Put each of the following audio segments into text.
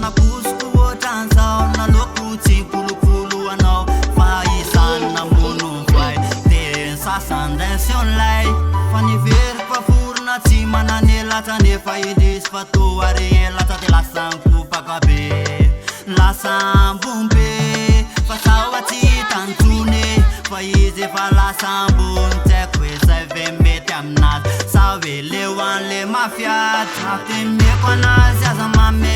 Naposiko ohatran'izao, naleoko tsy nikolokolo anao fa izany namono ny voay de ny sasany ndray niseho nilay fa niveriko fa forona tsy manan'elatra nefa indrisy fa toa re elatra de lasa nikopaka be lasa ambony be fa sao tsy hitany intsony e fa izy efa lasa ambony tsy haiko hoe zay ve mety aminazy sa hoe leo an'le mafia Nampimeko anazy aza mame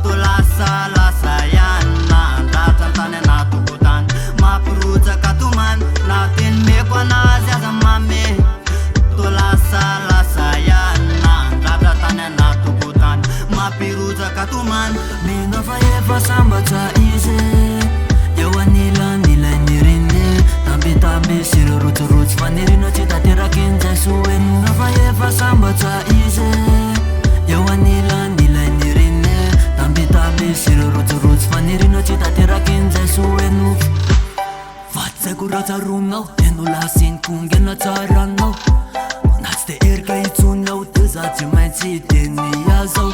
To lasa lasa ihany Nandratra ny tany anaty tokotany Mampirotsaka tomany Nampimeko anazy aza mame To lasa lasa ihany Nandratra tany anaty tokotany Mampirotsaka tomany. Mino fa efa sambatra izy Eo anilan'ilay niriny Tambitamby sy ireo rotsirotsy Faniriana tsy tanteraky ny Jesoa Mino fa efa sambatra izy Eo anilan'ilay niriny Tambitamby sy ireo rotsirotsy Faniriana tsy tanteraky ny Jesoa Fa tsy haiko raha tsaroanao Dia nolasiniko ngena tsaranao Na tsy dia erika intsony aho Dia za tsy maintsy hiteny azao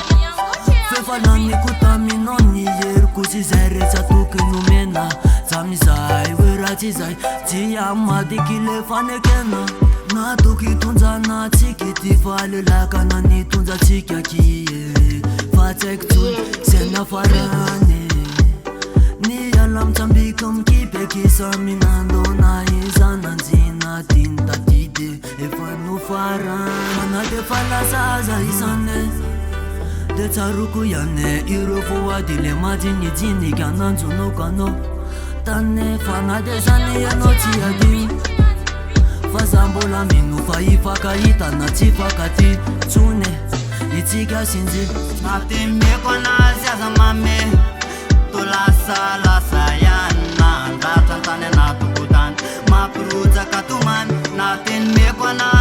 F'efa laniko taminao ny heriko Sy izay rehetra toky nomena Tamin'izahay hoe ratsy izay Tsy hamadika ilay fanekena Natoky hitondrana antsika ity Fa le lakana nitondra antsika aky Fa tsy haiko intsony izay niafarany Ny ala mitsambika mikipy aky Samy nandona iza nanjina Diny tadidy efa nofarana Na dia efa lasa aza izany Dia tsaroako ihany ireo voady le majinijinika nanjonoko anao Tany fa na dia zany ianao tsy adino Fa za mbola mino fa hifankahita na tsy hifankatia tsony Itsika sy njy. Nampimeko anazy aza mame To lasa lasa ihany Nandratra ny tany anaty tokotany Mampirotsaka tomany Nampimeko anazy.